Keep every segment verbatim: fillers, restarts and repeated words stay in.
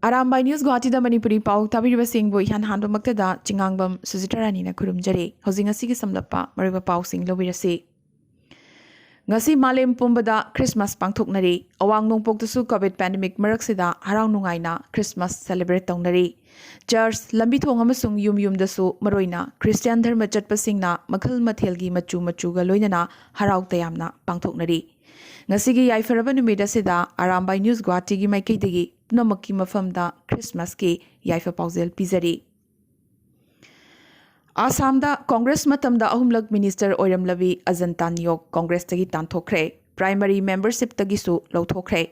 Arambai news ꯒꯨꯋꯥꯍꯥꯇꯤꯗ Manipuri ꯄꯥꯎ ꯇꯥꯕꯤꯔꯤꯕꯁꯤꯡꯕꯨ ꯏꯍꯥꯟ ꯍꯥꯟꯕꯃꯛꯇꯗ ꯆꯤꯉꯥꯡꯕꯝ ꯁꯨꯖꯤꯇꯥ ꯔꯥꯅꯤꯅ ꯈꯨꯔꯨꯝꯖꯔꯤ꯫ ꯍꯧꯖꯤꯛ ꯉꯁꯤꯒꯤ ꯁꯝꯂꯞꯄ ꯃꯔꯨꯑꯣꯏꯕ ꯄꯥꯎꯁꯤꯡ ꯂꯧꯕꯤꯔꯁꯤ꯫ ꯉꯁꯤ ꯃꯥꯂꯦꯝ ꯄꯨꯝꯕꯗ ꯈ꯭ꯔꯤꯁꯃꯥꯁ ꯄꯥꯡꯊꯣꯛꯅꯔꯤ꯫ ꯑꯋꯥꯡ ꯅꯣꯡꯄꯣꯛꯇꯁꯨ ꯀꯣꯚꯤꯗ ꯄꯦꯟꯗꯦꯃꯤꯛ ꯃꯔꯛꯁꯤꯗ ꯍꯔꯥꯎ ꯅꯨꯡꯉꯥꯏꯅ ꯈ꯭ꯔꯤꯁꯃꯥꯁ ꯁꯦꯂꯦꯕ꯭ꯔꯦꯠ ꯇꯧꯅꯔꯤ꯫ ꯆꯔꯆ, ꯂꯝꯕꯤ ꯊꯣꯡ ꯑꯃꯁꯨꯡ ꯌꯨꯝ ꯌꯨꯝꯗꯁꯨ ꯃꯔꯨꯑꯣꯏꯅ ꯈ꯭ꯔꯤꯁꯇꯤꯌꯥꯟ ꯙꯔꯃ ꯆꯠꯄꯁꯤꯡꯅ ꯃꯈꯜ ꯃꯊꯦꯜꯒꯤ ꯃꯆꯨ ꯃꯆꯨꯒ ꯂꯣꯏꯅꯅ ꯍꯔꯥꯎ ꯇꯌꯥꯝꯅ ꯄꯥꯡꯊꯣꯛꯅꯔꯤ꯫ ꯉꯁꯤꯒꯤ ꯌꯥꯏꯐꯔꯕ ꯅꯨꯃꯤꯠ ꯑꯁꯤꯗ ꯑꯔꯥꯝꯕꯥꯏ ꯅ꯭ꯌꯨꯁ ꯒꯨꯋꯥꯍꯥꯇꯤꯒꯤ ꯃꯥꯏꯀꯩꯗꯒꯤ ꯄꯨꯝꯅꯃꯛꯀꯤ ꯃꯐꯝꯗ ꯈ꯭ꯔꯤꯁꯃꯥꯁꯀꯤ ꯌꯥꯏꯐ ꯄꯥꯎꯖꯦꯜ ꯄꯤꯖꯔꯤ꯫ ꯑꯁꯥꯝꯗ ꯀꯣꯡꯒ꯭ꯔꯦꯁ ꯃꯇꯝꯗ ꯑꯍꯨꯝꯂꯛ ꯃꯤꯅꯤꯁꯇꯔ ꯑꯣꯏꯔꯝꯂꯕꯤ ꯑꯖꯟꯇꯥ ꯅꯤꯌꯣꯛ ꯀꯣꯡꯒ꯭ꯔꯦꯁꯇꯒꯤ ꯇꯥꯟꯊꯣꯛꯈ꯭ꯔꯦ꯫ ꯄ꯭ꯔꯥꯏꯃꯔꯤ ꯃꯦꯝꯕꯔꯁꯤꯞꯇꯒꯤꯁꯨ ꯂꯧꯊꯣꯛꯈ꯭ꯔꯦ꯫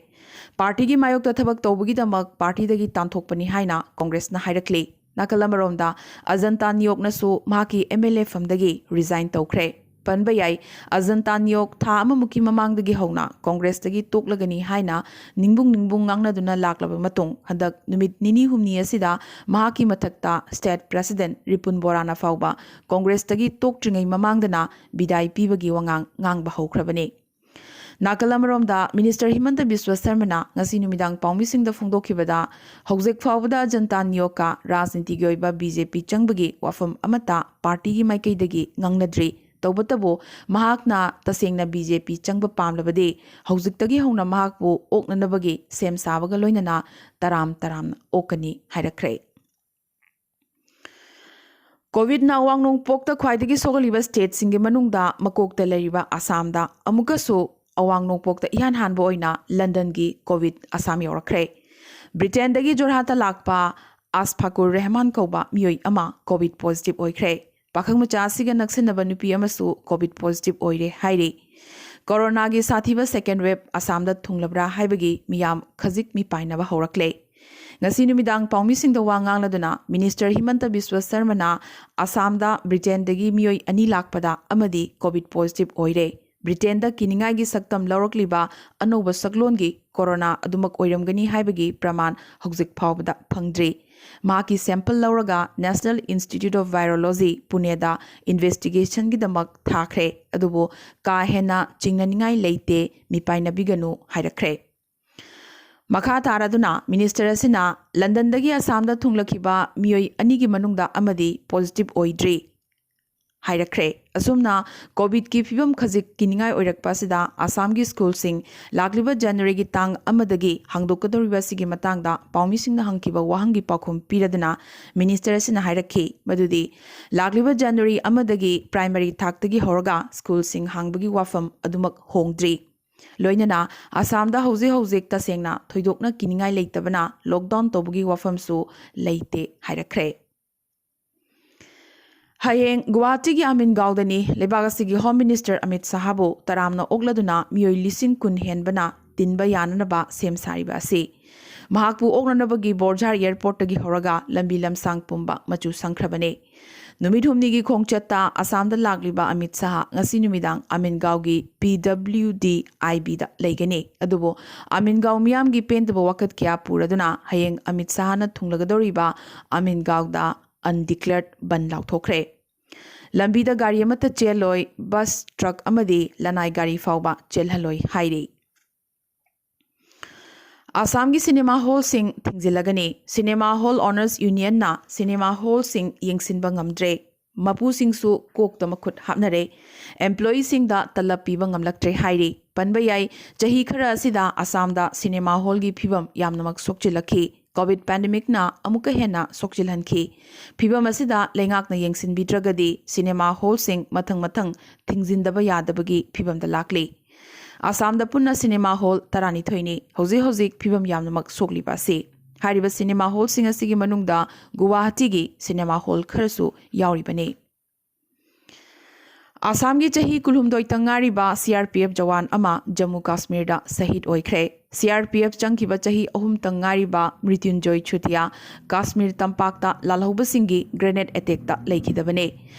ꯄꯥꯔꯇꯤꯒꯤ ꯃꯥꯌꯣꯛꯇ ꯊꯕꯛ ꯇꯧꯕꯒꯤꯗꯃꯛ ꯄꯥꯔꯇꯤꯗꯒꯤ ꯇꯥꯟꯊꯣꯛꯄꯅꯤ ꯍꯥꯏꯅ ꯀꯣꯡꯒ꯭ꯔꯦꯁꯅ ꯍꯥꯏꯔꯛꯂꯤ꯫ ꯅꯥꯀꯜ ꯑꯃꯔꯣꯝꯗ, ꯑꯖꯟꯇꯥ ꯅꯤꯌꯣꯛꯅꯁꯨ ꯃꯍꯥꯛꯀꯤ ꯑꯦꯝ ꯑꯦꯜ ꯑꯦ ꯐꯝꯗꯒꯤ ꯔꯤꯖꯥꯏꯟ ꯇꯧꯈ꯭ꯔꯦ꯫ ꯄꯟꯕ ꯌꯥꯏ, ꯑꯖꯟꯇꯥ ꯅꯤꯌꯣꯛ ꯊꯥ ꯑꯃꯃꯨꯛꯀꯤ ꯃꯃꯥꯡꯗꯒꯤ ꯍꯧꯅ ꯀꯣꯡꯒ꯭ꯔꯦꯁꯇꯒꯤ ꯇꯣꯛꯂꯒꯅꯤ ꯍꯥꯏꯅ ꯅꯤꯡꯕꯨꯡ ꯅꯤꯡꯕꯨꯡ ꯉꯥꯡꯅꯗꯨꯅ ꯂꯥꯛꯂꯕ ꯃꯇꯨꯡ, ꯍꯟꯗꯛ ꯅꯨꯃꯤꯠ ꯅꯤꯅꯤ ꯍꯨꯝꯅꯤ ꯑꯁꯤꯗ ꯃꯍꯥꯛꯀꯤ ꯃꯊꯛꯇ ꯁ꯭ꯇꯦꯠ ꯄ꯭ꯔꯦꯁꯤꯗꯦꯟꯠ ꯔꯤꯄꯨꯟ ꯕꯣꯔꯥꯅ ꯐꯥꯎꯕ ꯀꯣꯡꯒ꯭ꯔꯦꯁꯇꯒꯤ ꯇꯣꯛꯇ꯭ꯔꯤꯉꯩ ꯃꯃꯥꯡꯗꯅ ꯕꯤꯗꯥꯏ ꯄꯤꯕꯒꯤ ꯋꯥꯉꯥꯡ ꯉꯥꯡꯕ ꯍꯧꯈ꯭ꯔꯕꯅꯤ꯫ ꯅꯥꯀꯜ ꯑꯃꯔꯣꯝꯗ, ꯃꯤꯅꯤꯁꯇꯔ ꯍꯤꯃꯟꯇ ꯕꯤꯁ꯭ꯋ ꯁꯔꯃꯅ ꯉꯁꯤ ꯅꯨꯃꯤꯗꯥꯡ ꯄꯥꯎꯃꯤꯁꯤꯡꯗ ꯐꯣꯡꯗꯣꯛꯈꯤꯕꯗ, ꯍꯧꯖꯤꯛ ꯐꯥꯎꯕꯗ ꯖꯟꯇꯥ ꯅꯤꯌꯣꯒꯀ ꯔꯥꯖꯅꯤꯇꯤꯒꯤ ꯑꯣꯏꯕ ꯕꯤ ꯖꯦ ꯄꯤ ꯆꯪꯕꯒꯤ ꯋꯥꯐꯝ ꯑꯃꯠꯇ ꯄꯥꯔꯇꯤꯒꯤ ꯃꯥꯏꯀꯩꯗꯒꯤ ꯉꯥꯡꯅꯗ꯭ꯔꯤ꯫ ꯇꯧꯕꯇꯕꯨ, ꯃꯍꯥꯛꯅ ꯇꯁꯦꯡꯅ ꯕꯤ ꯖꯦ ꯄꯤ ꯆꯪꯕ ꯄꯥꯝꯂꯕꯗꯤ, ꯍꯧꯖꯤꯛꯇꯒꯤ ꯍꯧꯅ ꯃꯍꯥꯛꯄꯨ ꯑꯣꯛꯅꯅꯕꯒꯤ ꯁꯦꯝ ꯁꯥꯕꯒ ꯂꯣꯏꯅꯅ ꯇꯔꯥꯝ ꯇꯔꯥꯝꯅ ꯑꯣꯛꯀꯅꯤ ꯍꯥꯏꯔꯛꯈ꯭ꯔꯦ꯫ ꯀꯣꯚꯤꯗꯅ ꯑꯋꯥꯡ ꯅꯣꯡꯄꯣꯛꯇ ꯈ꯭ꯋꯥꯏꯗꯒꯤ ꯁꯣꯛꯍꯜꯂꯤꯕ ꯁ꯭ꯇꯦꯠꯁꯤꯡꯒꯤ ꯃꯅꯨꯡꯗ ꯃꯀꯣꯛꯇ ꯂꯩꯔꯤꯕ ꯑꯁꯥꯝꯗ ꯑꯃꯨꯛꯀꯁꯨ ꯑꯋꯥꯡ ꯅꯣꯡꯄꯣꯛꯇ ꯏꯍꯥꯟ ꯍꯥꯟꯕ ꯑꯣꯏꯅ ꯂꯟꯗꯟꯒꯤ ꯀꯣꯚꯤꯗ ꯑꯁꯥꯝ ꯌꯧꯔꯛꯈ꯭ꯔꯦ꯫ ꯕ꯭ꯔꯤꯇꯦꯟꯗꯒꯤ ꯖꯣꯔꯍꯥꯠꯇ ꯂꯥꯛꯄ ꯑꯁꯐꯥꯀꯨꯔ ꯔꯦꯍꯃꯥꯟ ꯀꯧꯕ ꯃꯤꯑꯣꯏ ꯑꯃ ꯀꯣꯚꯤꯗ ꯄꯣꯖꯤꯇꯤꯚ ꯑꯣꯏꯈ꯭ꯔꯦ꯫ ꯄꯥꯈꯪ ꯃꯆꯥ ꯑꯁꯤꯒ ꯅꯛꯁꯤꯟꯅꯕ ꯅꯨꯄꯤ ꯑꯃꯁꯨ ꯀꯣꯚꯤꯗ ꯄꯣꯖꯤꯇꯤꯚ ꯑꯣꯏꯔꯦ ꯍꯥꯏꯔꯤ꯫ ꯀꯣꯔꯣꯅꯥꯒꯤ ꯁꯥꯊꯤꯕ ꯁꯦꯀꯦꯟꯗ ꯋꯦꯕ ꯑꯁꯥꯝꯗ ꯊꯨꯡꯂꯕ꯭ꯔꯥ ꯍꯥꯏꯕꯒꯤ ꯃꯤꯌꯥꯝ ꯈꯖꯤꯛ ꯃꯤꯄꯥꯏꯅꯕ ꯍꯧꯔꯛꯂꯦ꯫ ꯉꯁꯤ ꯅꯨꯃꯤꯗꯥꯡ ꯄꯥꯎꯃꯤꯁꯤꯡꯗ ꯋꯥ ꯉꯥꯡꯂꯗꯨꯅ ꯃꯤꯅꯤꯁꯇꯔ ꯍꯤꯃꯟꯇ ꯕꯤꯁ꯭ꯋ ꯁꯔꯃꯅ ꯑꯁꯥꯝꯗ ꯕ꯭ꯔꯤꯇꯦꯟꯗꯒꯤ ꯃꯤꯑꯣꯏ ꯑꯅꯤ ꯂꯥꯛꯄꯗ ꯑꯃꯗꯤ ꯀꯣꯚꯤꯗ ꯄꯣꯖꯤꯇꯤꯚ ꯑꯣꯏꯔꯦ꯫ ꯕ꯭ꯔꯤꯇꯦꯟꯗ ꯀꯤꯅꯤꯡꯉꯥꯏꯒꯤ ꯁꯛꯇꯝ ꯂꯧꯔꯛꯂꯤꯕ ꯑꯅꯧꯕ ꯁꯛꯂꯣꯟꯒꯤ ꯀꯣꯔꯣꯅꯥ ꯑꯗꯨꯃꯛ ꯑꯣꯏꯔꯝꯒꯅꯤ ꯍꯥꯏꯕꯒꯤ ꯄ꯭ꯔꯃꯥꯟ ꯍꯧꯖꯤꯛ ꯐꯥꯎꯕꯗ ꯐꯪꯗ꯭ꯔꯤ꯫ ꯃꯍꯥꯛꯀꯤ ꯁꯦꯝꯄꯜ ꯂꯧꯔꯒ National Institute of Virology, ꯄꯨꯅꯦꯗ ꯏꯟꯚꯦꯁꯇꯤꯒꯦꯁꯟꯒꯤꯗꯃꯛ ꯊꯥꯈ꯭ꯔꯦ꯫ ꯑꯗꯨꯕꯨ ꯀꯥ ꯍꯦꯟꯅ ꯆꯤꯡꯅꯅꯤꯡꯉꯥꯏ ꯂꯩꯇꯦ, ꯃꯤꯄꯥꯏꯅꯕꯤꯒꯅꯨ ꯍꯥꯏꯔꯛꯈ꯭ꯔꯦ꯫ ꯃꯈꯥ ꯇꯥꯔꯗꯨꯅ ꯃꯤꯅꯤꯁꯇꯔ ꯑꯁꯤꯅ ꯂꯟꯗꯟꯗꯒꯤ ꯑꯁꯥꯝꯗ ꯊꯨꯡꯂꯛꯈꯤꯕ ꯃꯤꯑꯣꯏ ꯑꯅꯤꯒꯤ ꯃꯅꯨꯡꯗ ꯑꯃꯗꯤ ꯄꯣꯖꯤꯇꯤꯚ ꯑꯣꯏꯗ꯭ꯔꯤ ꯍꯥꯏꯔꯛꯈ꯭ꯔꯦ꯫ ꯑꯁꯨꯝꯅ ꯀꯣꯚꯤꯗꯀꯤ ꯐꯤꯕꯝ ꯈꯖꯤꯛ ꯀꯤꯅꯤꯡꯉꯥꯏ ꯑꯣꯏꯔꯛꯄ ꯑꯁꯤꯗ ꯑꯁꯥꯝꯒꯤ ꯁ꯭ꯀꯨꯜꯁꯤꯡ ꯂꯥꯛꯂꯤꯕ ꯖꯅꯋꯥꯔꯤꯒꯤ ꯇꯥꯡ ꯑꯃꯗꯒꯤ ꯍꯥꯡꯗꯣꯛꯀꯗꯧꯔꯤꯕ ꯑꯁꯤꯒꯤ ꯃꯇꯥꯡꯗ ꯄꯥꯎꯃꯤꯁꯤꯡꯅ ꯍꯪꯈꯤꯕ ꯋꯥꯍꯪꯒꯤ ꯄꯥꯎꯈꯨꯝ ꯄꯤꯔꯗꯨꯅ ꯃꯤꯅꯤꯁꯇꯔ ꯑꯁꯤꯅ ꯍꯥꯏꯔꯛꯈꯤ ꯃꯗꯨꯗꯤ ꯂꯥꯛꯂꯤꯕ ꯖꯅꯋꯥꯔꯤ ꯑꯃꯗꯒꯤ ꯄ꯭ꯔꯥꯏꯃꯔꯤ ꯊꯥꯛꯇꯒꯤ ꯍꯧꯔꯒ ꯁ꯭ꯀꯨꯜꯁꯤꯡ ꯍꯥꯡꯕꯒꯤ ꯋꯥꯐꯝ ꯑꯗꯨꯃꯛ ꯍꯣꯡꯗ꯭ꯔꯤ꯫ ꯂꯣꯏꯅꯅ ꯑꯁꯥꯝꯗ ꯍꯧꯖꯤꯛ ꯍꯧꯖꯤꯛ ꯇꯁꯦꯡꯅ ꯊꯣꯏꯗꯣꯛꯅ ꯀꯤꯅꯤꯡꯉꯥꯏ ꯂꯩꯇꯕꯅ ꯂꯣꯛꯗꯥꯎꯟ ꯇꯧꯕꯒꯤ ꯋꯥꯐꯝꯁꯨ ꯂꯩꯇꯦ ꯍꯥꯏꯔꯛꯈ꯭ꯔꯦ꯫ ꯍꯌꯦꯡ ꯒꯨꯋꯥꯍꯥꯇꯤꯒꯤ ꯑꯃꯤꯟꯒꯥꯎꯗꯅꯤ ꯂꯩꯕꯥꯛ ꯑꯁꯤꯒꯤ ꯍꯣꯝ ꯃꯤꯅꯤꯁꯇꯔ ꯑꯃꯤꯠ ꯁꯥꯍꯕꯨ ꯇꯔꯥꯝꯅ ꯑꯣꯛꯂꯗꯨꯅ ꯃꯤꯑꯣꯏ ꯂꯤꯁꯤꯡ ꯀꯨꯟ ꯍꯦꯟꯕꯅ ꯇꯤꯟꯕ ꯌꯥꯅꯅꯕ ꯁꯦꯝ ꯁꯥꯔꯤꯕ ꯑꯁꯤ ꯃꯍꯥꯛꯄꯨ ꯑꯣꯛꯅꯅꯕꯒꯤ ꯕꯣꯔꯖꯥꯔ ꯑꯦꯌꯔꯄꯣꯔꯠꯇꯒꯤ ꯍꯧꯔꯒ ꯂꯝꯕꯤ ꯂꯝꯁꯥꯡ ꯄꯨꯝꯕ ꯃꯆꯨ ꯁꯪꯈ꯭ꯔꯕꯅꯤ꯫ ꯅꯨꯃꯤꯠ ꯍꯨꯝꯅꯤꯒꯤ ꯈꯣꯡꯆꯠꯇ ꯑꯁꯥꯝꯗ ꯂꯥꯛꯂꯤꯕ ꯑꯃꯤꯠ ꯁꯥꯍ ꯉꯁꯤ ꯅꯨꯃꯤꯗꯥꯡ ꯑꯃꯤꯟꯒꯥꯎꯒꯤ ꯄꯤ ꯗꯕ꯭ꯂꯤꯎ ꯗꯤ ꯑꯥꯏ ꯕꯤꯗ ꯂꯩꯒꯅꯤ꯫ ꯑꯗꯨꯕꯨ ꯑꯃꯤꯟꯒꯥꯎ ꯃꯤꯌꯥꯝꯒꯤ ꯄꯦꯟꯗꯕ ꯋꯥꯀꯠ ꯀꯌꯥ ꯄꯨꯔꯗꯨꯅ ꯍꯌꯦꯡ ꯑꯃꯤꯠ ꯁꯥꯍꯅ ꯊꯨꯡꯂꯒꯗꯧꯔꯤꯕ ꯑꯃꯤꯟꯒꯥꯎꯗ ꯑꯟꯗꯤꯀ꯭ꯂꯦꯌꯔ ꯕꯟ ꯂꯥꯎꯊꯣꯛꯈ꯭ꯔꯦ꯫ ꯂꯝꯕꯤꯗ ꯒꯥꯔꯤ ꯑꯃꯠꯇ ꯆꯦꯜꯂꯣꯏ, ꯕꯁ, ꯇ꯭ꯔꯛ ꯑꯃꯗꯤ ꯂꯅꯥꯏ ꯒꯥꯔꯤ ꯐꯥꯎꯕ ꯆꯦꯜꯍꯜꯂꯣꯏ ꯍꯥꯏꯔꯤ꯫ ꯑꯁꯥꯝꯒꯤ ꯁꯤꯅꯦꯃꯥ ꯍꯣꯜꯁꯤꯡ ꯊꯤꯡꯖꯤꯜꯂꯒꯅꯤ꯫ ꯁꯤꯅꯦꯃꯥ ꯍꯣꯜ ꯑꯣꯅꯔꯁ ꯌꯨꯅꯤꯌꯟꯅ ꯁꯤꯅꯦꯃꯥ ꯍꯣꯜꯁꯤꯡ ꯌꯦꯡꯁꯤꯟꯕ ꯉꯝꯗ꯭ꯔꯦ꯫ ꯃꯄꯨꯁꯤꯡꯁꯨ ꯀꯣꯛꯇ ꯃꯈꯨꯠ ꯍꯥꯞꯅꯔꯦ꯫ ꯑꯦꯝꯄ꯭ꯂꯣꯌꯤꯁꯤꯡꯗ ꯇꯂꯕ ꯄꯤꯕ ꯉꯝꯂꯛꯇ꯭ꯔꯦ ꯍꯥꯏꯔꯤ꯫ ꯄꯟꯕ ꯌꯥꯏ, ꯆꯍꯤ ꯈꯔ ꯑꯁꯤꯗ ꯑꯁꯥꯝꯗ ꯁꯤꯅꯦꯃꯥ ꯍꯣꯜꯒꯤ ꯐꯤꯕꯝ ꯌꯥꯝꯅꯃꯛ ꯁꯣꯛꯆꯤꯜꯂꯛꯈꯤ꯫ ꯀꯣꯚꯤꯗ ꯄꯦꯟꯗꯦꯃꯤꯛꯅ ꯑꯃꯨꯛꯀ ꯍꯦꯟꯅ ꯁꯣꯛꯆꯤꯜꯍꯟꯈꯤ꯫ ꯐꯤꯕꯝ ꯑꯁꯤꯗ ꯂꯩꯉꯥꯛꯅ ꯌꯦꯡꯁꯤꯟꯕꯤꯗ꯭ꯔꯒꯗꯤ ꯁꯤꯅꯦꯃꯥ ꯍꯣꯜꯁꯤꯡ ꯃꯊꯪ ꯃꯊꯪ ꯊꯤꯡꯖꯤꯟꯗꯕ ꯌꯥꯗꯕꯒꯤ ꯐꯤꯕꯝꯗ ꯂꯥꯛꯂꯤ꯫ ꯑꯁꯥꯝꯗ ꯄꯨꯟꯅ ꯁꯤꯅꯦꯃꯥ ꯍꯣꯜ ꯇꯔꯥꯅꯤꯊꯣꯏꯅꯤ ꯍꯧꯖꯤꯛ ꯍꯧꯖꯤꯛ ꯐꯤꯕꯝ ꯌꯥꯝꯅꯃꯛ ꯁꯣꯛꯂꯤꯕ ꯑꯁꯤ꯫ ꯍꯥꯏꯔꯤꯕ ꯁꯤꯅꯦꯃꯥ ꯍꯣꯜꯁꯤꯡ ꯑꯁꯤꯒꯤ ꯃꯅꯨꯡꯗ ꯒꯨꯋꯥꯍꯥꯇꯤꯒꯤ ꯁꯤꯅꯦꯃꯥ ꯍꯣꯜ ꯈꯔꯁꯨ ꯌꯥꯎꯔꯤꯕꯅꯤ꯫ ꯑꯁꯥꯝꯒꯤ ꯆꯍꯤ ꯀꯨꯟꯍꯨꯝꯗꯣꯏꯇꯪ ꯉꯥꯏꯔꯤꯕ C R P F Jawan ꯑꯃ ꯖꯝꯃꯨ ꯀꯥꯁꯃꯤꯔꯗ ꯁꯍꯤꯗ ꯑꯣꯏꯈ꯭ꯔꯦ꯫ ꯁꯤ ꯑꯥꯔ ꯄꯤ ꯑꯦꯐ ꯆꯪꯈꯤꯕ ꯆꯍꯤ ꯑꯍꯨꯝꯇꯪ ꯉꯥꯏꯔꯤꯕ ꯃ꯭ꯔꯤꯇ꯭ꯌꯨꯟꯖꯣꯏ ꯆꯨꯇꯤꯌꯥ ꯀꯥꯁꯃꯤꯔ ꯇꯝꯄꯥꯛꯇ ꯂꯥꯜꯍꯧꯕꯁꯤꯡꯒꯤ ꯒ꯭ꯔꯦꯅꯦꯗ ꯑꯦꯇꯦꯛꯇ ꯂꯩꯈꯤꯗꯕꯅꯤ꯫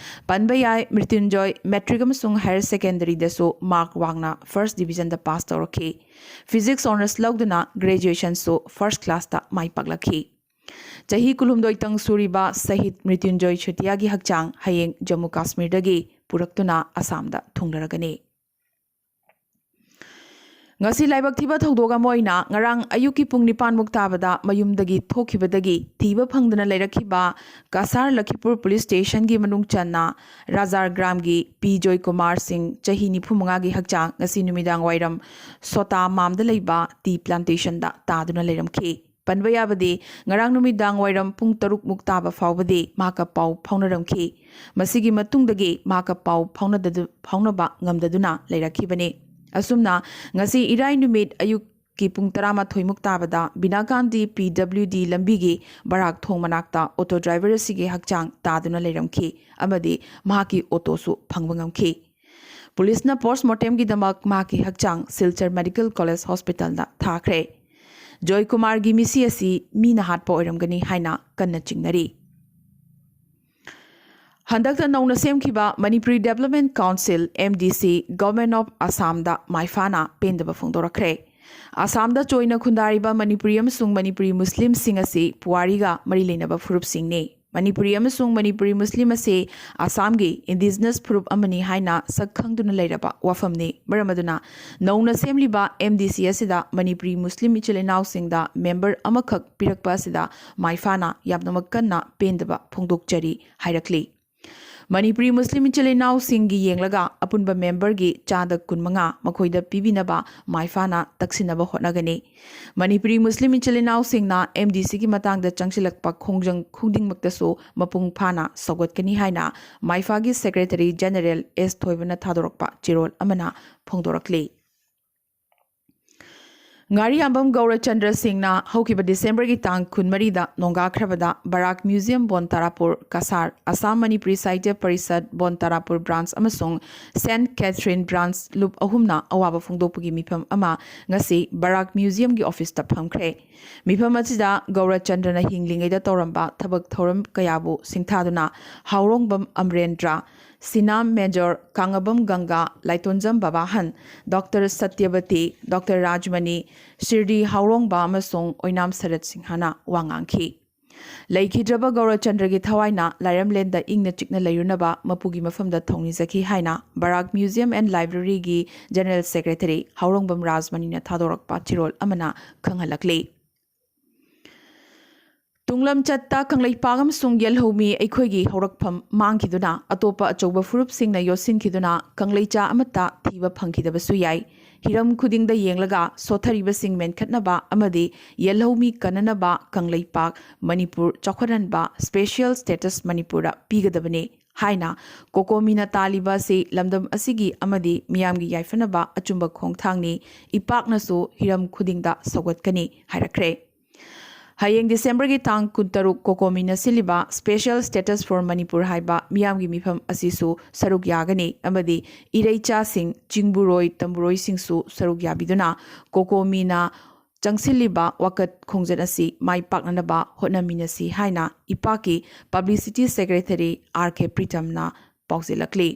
ꯄꯟꯕ ꯌꯥꯏ, ꯃ꯭ꯔꯤꯇ꯭ꯌꯨꯟꯖꯣꯏ ꯃꯦꯇ꯭ꯔꯤꯛ ꯑꯃꯁꯨꯡ ꯍꯥꯌꯔ ꯁꯦꯀꯦꯟꯗꯔꯤꯗꯁꯨ ꯃꯥꯔꯛ ꯋꯥꯡꯅ ꯐꯥꯔꯁ ꯗꯤꯕꯤꯖꯟꯗ ꯄꯥꯁ ꯇꯧꯔꯛꯈꯤ꯫ ꯐꯤꯖꯤꯛꯁ ꯑꯣꯅꯔꯁ ꯂꯧꯗꯨꯅ ꯒ꯭ꯔꯦꯖꯨꯑꯦꯁꯟꯁꯨ ꯐꯥꯔꯁ ꯀ꯭ꯂꯥꯁꯇ ꯃꯥꯏ ꯄꯥꯛꯂꯛꯈꯤ꯫ ꯆꯍꯤ ꯀꯨꯟꯍꯨꯝꯗꯣꯏꯇꯪ ꯁꯨꯔꯤꯕ ꯁꯍꯤꯗ ꯃ꯭ꯔꯤꯇ꯭ꯌꯨꯟꯖꯣꯏ ꯆꯨꯇꯤꯌꯥꯒꯤ ꯍꯛꯆꯥꯡ ꯍꯌꯦꯡ ꯖꯝꯃꯨ ꯀꯥꯁꯃꯤꯔꯗꯒꯤ ꯄꯨꯔꯛꯇꯨꯅ ꯑꯁꯥꯝꯗ ꯊꯨꯡꯂꯔꯒꯅꯤ꯫ ꯉꯁꯤ ꯂꯥꯏꯕꯛ ꯊꯤꯕ ꯊꯧꯗꯣꯛ ꯑꯃ ꯑꯣꯏꯅ ꯉꯔꯥꯡ ꯑꯌꯨꯛꯀꯤ ꯄꯨꯡ ꯅꯤꯄꯥꯟ ꯃꯨꯛ ꯇꯥꯕꯗ ꯃꯌꯨꯝꯗꯒꯤ ꯊꯣꯛꯈꯤꯕꯗꯒꯤ ꯊꯤꯕ ꯐꯪꯗꯅ ꯂꯩꯔꯛꯈꯤꯕ ꯀꯁꯥꯔ ꯂꯈꯤꯄꯨꯔ ꯄꯨꯂꯤꯁ ꯁ꯭ꯇꯦꯁꯟꯒꯤ ꯃꯅꯨꯡ ꯆꯟꯅ ꯔꯥꯖꯥꯔ ꯒ꯭ꯔꯥꯝꯒꯤ ꯄꯤ ꯖꯣꯏꯀꯨꯃꯥꯔ ꯁꯤꯡ, ꯆꯍꯤ ꯅꯤꯐꯨ ꯃꯉꯥꯒꯤ ꯍꯛꯆꯥꯡ ꯉꯁꯤ ꯅꯨꯃꯤꯗꯥꯡ ꯋꯥꯏꯔꯝ ꯁꯣꯇꯥ ꯃꯥꯝꯗ ꯂꯩꯕ ꯇꯤ ꯄ꯭ꯂꯥꯟꯇꯦꯁꯟꯗ ꯇꯥꯗꯨꯅ ꯂꯩꯔꯝꯈꯤ꯫ ꯄꯟꯕ ꯌꯥꯕꯗꯤ, ꯉꯔꯥꯡ ꯅꯨꯃꯤꯗꯥꯡ ꯋꯥꯏꯔꯝ ꯄꯨꯡ ꯇꯔꯨꯛ ꯃꯨꯛ ꯇꯥꯕ ꯐꯥꯎꯕꯗꯤ ꯃꯍꯥꯛꯀ ꯄꯥꯎ ꯐꯥꯎꯅꯔꯝꯈꯤ꯫ ꯃꯁꯤꯒꯤ ꯃꯇꯨꯡꯗꯒꯤ ꯃꯍꯥꯛꯀ ꯄꯥꯎ ꯐꯥꯎꯅꯗ-, ꯐꯥꯎꯅꯕ ꯉꯝꯗꯗꯨꯅ ꯂꯩꯔꯛꯈꯤꯕꯅꯤ꯫ ꯑꯁꯨꯝꯅ ꯉꯁꯤ ꯏꯔꯥꯏ ꯅꯨꯃꯤꯠ ꯑꯌꯨꯛꯀꯤ ꯄꯨꯡ ꯇꯔꯥꯃꯥꯊꯣꯏ ꯃꯨꯛ ꯇꯥꯕꯗ ꯕꯤꯅꯥꯀꯥꯟꯗꯤ ꯄꯤ ꯗꯕ꯭ꯂꯤꯎ ꯗꯤ ꯂꯝꯕꯤꯒꯤ ꯕꯔꯥꯛ ꯊꯣꯡ ꯃꯅꯥꯛꯇ ꯑꯣꯇꯣ ꯗ꯭ꯔꯥꯏꯚꯔ ꯑꯁꯤꯒꯤ ꯍꯛꯆꯥꯡ ꯇꯥꯗꯨꯅ ꯂꯩꯔꯝꯈꯤ ꯑꯃꯗꯤ ꯃꯍꯥꯛꯀꯤ ꯑꯣꯇꯣꯁꯨ ꯐꯪꯕ ꯉꯝꯈꯤ꯫ ꯄꯨꯂꯤꯁꯅ ꯄꯣꯁꯠꯃꯣꯔꯇꯦꯝꯒꯤꯗꯃꯛ ꯃꯍꯥꯛꯀꯤ ꯍꯛꯆꯥꯡ ꯁꯤꯜꯆꯔ ꯃꯦꯗꯤꯀꯦꯜ ꯀꯣꯂꯦꯖ ꯍꯣꯁꯄꯤꯇꯥꯜꯗ ꯊꯥꯈ꯭ꯔꯦ꯫ ꯖꯣꯏꯀꯨꯃꯥꯔꯒꯤ ꯃꯤꯁꯤ ꯑꯁꯤ ꯃꯤꯅ ꯍꯥꯠꯄ ꯑꯣꯏꯔꯝꯒꯅꯤ ꯍꯥꯏꯅ ꯀꯟꯅ ꯆꯤꯡꯅꯔꯤ꯫ ꯍꯟꯗꯛꯇ ꯅꯧꯅ ꯁꯦꯝꯈꯤꯕ Manipuri development council, M D ꯁꯤ, ꯒꯚꯔꯟꯃꯦꯟꯠ ꯑꯣꯐ ꯑꯁꯥꯝꯗ ꯃꯥꯏꯐꯥꯅ ꯄꯦꯟꯗꯕ ꯐꯣꯡꯗꯣꯔꯛꯈ꯭ꯔꯦ꯫ ꯑꯁꯥꯝꯗ ꯆꯣꯏꯅ ꯈꯨꯟꯗꯥꯔꯤꯕ ꯃꯅꯤꯄꯨꯔꯤ ꯑꯃꯁꯨꯡ ꯃꯅꯤꯄꯨꯔꯤ ꯃꯨꯁꯂꯤꯝꯁꯤꯡ ꯑꯁꯤ ꯄꯨꯋꯥꯔꯤꯒ ꯃꯔꯤ ꯂꯩꯅꯕ ꯐꯨꯔꯨꯞꯁꯤꯡꯅꯤ꯫ ꯃꯅꯤꯄꯨꯔꯤ ꯑꯃꯁꯨꯡ ꯃꯅꯤꯄꯨꯔꯤ ꯃꯨꯁꯂꯤꯝ ꯑꯁꯤ ꯑꯁꯥꯝꯒꯤ ꯏꯟꯗꯤꯖꯤꯅꯁ ꯐꯨꯔꯨꯞ ꯑꯃꯅꯤ ꯍꯥꯏꯅ ꯁꯛ ꯈꯪꯗꯨꯅ ꯂꯩꯔꯕ ꯋꯥꯐꯝꯅꯤ꯫ ꯃꯔꯝ ꯑꯗꯨꯅ ꯅꯧꯅ ꯁꯦꯝꯂꯤꯕ ꯑꯦꯝ ꯗꯤ ꯁꯤ ꯑꯁꯤꯗ ꯃꯅꯤꯄꯨꯔꯤ ꯃꯨꯁꯂꯤꯝ ꯏꯆꯤꯜ ꯏꯅꯥꯎꯁꯤꯡꯗ ꯃꯦꯝꯕꯔ ꯑꯃꯈꯛ ꯄꯤꯔꯛꯄ ꯑꯁꯤꯗ ꯃꯥꯏꯐꯥꯅ ꯌꯥꯝꯅꯃꯛ ꯀꯟꯅ ꯄꯦꯟꯗꯕ ꯐꯣꯡꯗꯣꯛꯆꯔꯤ ꯍꯥꯏꯔꯛꯂꯤ꯫ ꯃꯅꯤꯄꯨꯔꯤ ꯃꯨꯁꯂꯤꯝ ꯏꯆꯤꯜ ꯏꯅꯥꯎꯁꯤꯡꯒꯤ ꯌꯦꯡꯂꯒ ꯑꯄꯨꯟꯕ ꯃꯦꯝꯕꯔꯒꯤ ꯆꯥꯗ ꯀꯨꯟꯃꯉꯥ ꯃꯈꯣꯏꯗ ꯄꯤꯕꯤꯅꯕ ꯃꯥꯏꯐꯥꯅ ꯇꯛꯁꯤꯟꯅꯕ ꯍꯣꯠꯅꯒꯅꯤ꯫ ꯃꯅꯤꯄꯨꯔꯤ ꯃꯨꯁꯂꯤꯝ ꯏꯆꯤꯜ ꯏꯅꯥꯎꯁꯤꯡꯅ ꯑꯦꯝ ꯗꯤ ꯁꯤꯒꯤ ꯃꯇꯥꯡꯗ ꯆꯪꯁꯤꯜꯂꯛꯄ ꯈꯣꯡꯖꯪ ꯈꯨꯗꯤꯡꯃꯛꯇꯁꯨ ꯃꯄꯨꯡ ꯐꯥꯅ ꯁꯧꯒꯠꯀꯅꯤ ꯍꯥꯏꯅ ꯃꯥꯏꯐꯥꯒꯤ ꯁꯦꯀ꯭ꯔꯦꯇꯔꯤ ꯖꯦꯅꯦꯔꯦꯜ ꯑꯦꯁ ꯊꯣꯏꯕꯅ ꯊꯥꯗꯣꯔꯛꯄ ꯆꯦꯔꯣꯜ ꯑꯃꯅ ꯐꯣꯡꯗꯣꯔꯛꯂꯤ꯫ ꯉꯥꯔꯤꯌꯥꯝꯕꯝ ꯒꯧꯔꯆꯟꯗ꯭ꯔ ꯁꯤꯡꯅ ꯍꯧꯈꯤꯕ ꯗꯤꯁꯦꯝꯕꯔꯒꯤ ꯇꯥꯡ ꯀꯨꯟꯃꯔꯤꯗ ꯅꯣꯡꯒꯥꯈ꯭ꯔꯕꯗ ꯕꯔꯥꯛ ꯃ꯭ꯌꯨꯖꯤꯌꯝ ꯕꯣꯟ ꯇꯥꯔꯥꯄꯨꯔ, ꯀꯁꯥꯔ, ꯑꯁꯥꯝ ꯃꯅꯤꯄꯨꯔꯤ ꯁꯥꯍꯤꯇ꯭ꯌ ꯄꯔꯤꯁꯠ ꯕꯣꯟ ꯇꯥꯔꯥꯄꯨꯔ ꯕ꯭ꯔꯥꯟꯆ ꯑꯃꯁꯨꯡ ꯁꯦꯟꯠ ꯀꯦꯊꯔꯤꯟ ꯕ꯭ꯔꯥꯟꯆ ꯂꯨꯞ ꯑꯍꯨꯝꯅ ꯑꯋꯥꯕ ꯐꯣꯡꯗꯣꯛꯄꯒꯤ ꯃꯤꯐꯝ ꯑꯃ ꯉꯁꯤ ꯕꯔꯥꯛ ꯃ꯭ꯌꯨꯖꯤꯌꯝꯒꯤ ꯑꯣꯐꯤꯁꯇ ꯐꯝꯈ꯭ꯔꯦ꯫ ꯃꯤꯐꯝ ꯑꯁꯤꯗ ꯒꯧꯔꯆꯟꯗ꯭ꯔꯅ ꯍꯤꯡꯂꯤꯉꯩꯗ ꯇꯧꯔꯝꯕ ꯊꯕꯛ ꯊꯧꯔꯝ ꯀꯌꯥꯕꯨ ꯁꯤꯡꯊꯥꯗꯨꯅ ꯍꯥꯎꯔꯣꯡꯕꯝ ꯑꯃꯔꯦꯟꯗ꯭ꯔ, ꯁꯤꯅꯥꯝ ꯃꯦꯖꯣꯔ, ꯀꯥꯡꯉꯕꯝ ꯒꯪꯒꯥ, ꯂꯥꯏꯇꯣꯟꯖꯝ ꯕꯕꯥꯍꯟ, ꯗꯣꯛꯇꯔ ꯁꯇ꯭ꯌꯕꯇꯤ, ꯗꯣꯛꯇꯔ ꯔꯥꯖꯃꯅꯤ, ꯁꯤꯔꯗꯤ ꯍꯥꯎꯔꯣꯡꯕ ꯑꯃꯁꯨꯡ ꯑꯣꯏꯅꯥꯝ ꯁꯔꯠ ꯁꯤꯡꯍꯅ ꯋꯥ ꯉꯥꯡꯈꯤ꯫ ꯂꯩꯈꯤꯗ꯭ꯔꯕ ꯒꯧꯔꯆꯟꯗ꯭ꯔꯒꯤ ꯊꯋꯥꯏꯅ ꯂꯥꯏꯔꯝꯂꯦꯟꯗ ꯏꯪꯅ ꯆꯤꯛꯅ ꯂꯩꯔꯨꯅꯕ ꯃꯄꯨꯒꯤ ꯃꯐꯝꯗ ꯊꯧꯅꯤꯖꯈꯤ ꯍꯥꯏꯅ ꯕꯔꯥꯛ Museum and Library ꯒꯤ General Secretary ꯍꯥꯎꯔꯣꯡꯕꯝ ꯔꯥꯖꯃꯅꯤꯅ ꯊꯥꯗꯣꯔꯛꯄ ꯆꯦꯔꯣꯜ ꯑꯃꯅ ꯈꯪꯍꯜꯂꯛꯂꯤ꯫ ꯇꯨꯡꯂꯝꯆꯠꯇ ꯀꯪꯂꯩꯄꯥꯛ ꯑꯃꯁꯨꯡ ꯌꯦꯜꯍꯧꯃꯤ ꯑꯩꯈꯣꯏꯒꯤ ꯍꯧꯔꯛꯐꯝ ꯃꯥꯡꯈꯤꯗꯨꯅ ꯑꯇꯣꯞꯄ ꯑꯆꯧꯕ ꯐꯨꯔꯨꯞꯁꯤꯡꯅ ꯌꯣꯠꯁꯤꯟꯈꯤꯗꯨꯅ ꯀꯪꯂꯩꯆꯥ ꯑꯃꯠꯇ ꯊꯤꯕ ꯐꯪꯈꯤꯗꯕꯁꯨ ꯌꯥꯏ꯫ ꯍꯤꯔꯝ ꯈꯨꯗꯤꯡꯗ ꯌꯦꯡꯂꯒ ꯁꯣꯠꯊꯔꯤꯕꯁꯤꯡ ꯃꯦꯟꯈꯠꯅꯕ ꯑꯃꯗꯤ ꯌꯦꯜꯍꯧꯃꯤ ꯀꯟꯅꯅꯕ ꯀꯪꯂꯩꯄꯥꯛ, ꯃꯅꯤꯄꯨꯔ ꯆꯥꯎꯈꯠꯍꯟꯕ special status ꯃꯅꯤꯄꯨꯔꯗ ꯄꯤꯒꯗꯕꯅꯤ ꯍꯥꯏꯅ ꯀꯣꯀꯣꯃꯤꯅ ꯇꯥꯜꯂꯤꯕ ꯑꯁꯤ ꯂꯝꯗꯝ ꯑꯁꯤꯒꯤ ꯑꯃꯗꯤ ꯃꯤꯌꯥꯝꯒꯤ ꯌꯥꯏꯐꯅꯕ ꯑꯆꯨꯝꯕ ꯈꯣꯡꯊꯥꯡꯅꯤ꯫ ꯏꯄꯥꯛꯅꯁꯨ ꯍꯤꯔꯝ ꯈꯨꯗꯤꯡꯗ ꯁꯧꯒꯠꯀꯅꯤ ꯍꯥꯏꯔꯛꯈ꯭ꯔꯦ꯫ ꯍꯌꯦꯡ ꯗꯤꯁꯦꯝꯕꯔꯒꯤ ꯇꯥꯡ ꯀꯨꯟꯇꯔꯨꯛ ꯀꯣꯀꯣꯃꯤꯅ ꯁꯤꯜꯂꯤꯕ Special Status for ꯃꯅꯤꯄꯨꯔ ꯍꯥꯏꯕ ꯃꯤꯌꯥꯝꯒꯤ ꯃꯤꯐꯝ ꯑꯁꯤꯁꯨ ꯁꯔꯨꯛ ꯌꯥꯒꯅꯤ ꯑꯃꯗꯤ ꯏꯔꯩꯆꯥꯁꯤꯡ, ꯆꯤꯡꯕꯨꯔꯣꯏ, ꯇꯝꯕꯨꯔꯣꯏꯁꯤꯡꯁꯨ ꯁꯔꯨꯛ ꯌꯥꯕꯤꯗꯨꯅ ꯀꯣꯀꯣꯃꯤꯅ ꯆꯪꯁꯤꯜꯂꯤꯕ ꯋꯥꯀꯠ ꯈꯣꯡꯖꯠ ꯑꯁꯤ ꯃꯥꯏ ꯄꯥꯛꯅꯅꯕ ꯍꯣꯠꯅꯃꯤꯟꯅꯁꯤ ꯍꯥꯏꯅ ꯏꯄꯥꯛꯀꯤ Publicity Secretary R K ꯄ꯭ꯔꯤꯇꯝꯅ ꯄꯥꯎꯖꯦꯜꯂꯛꯂꯤ꯫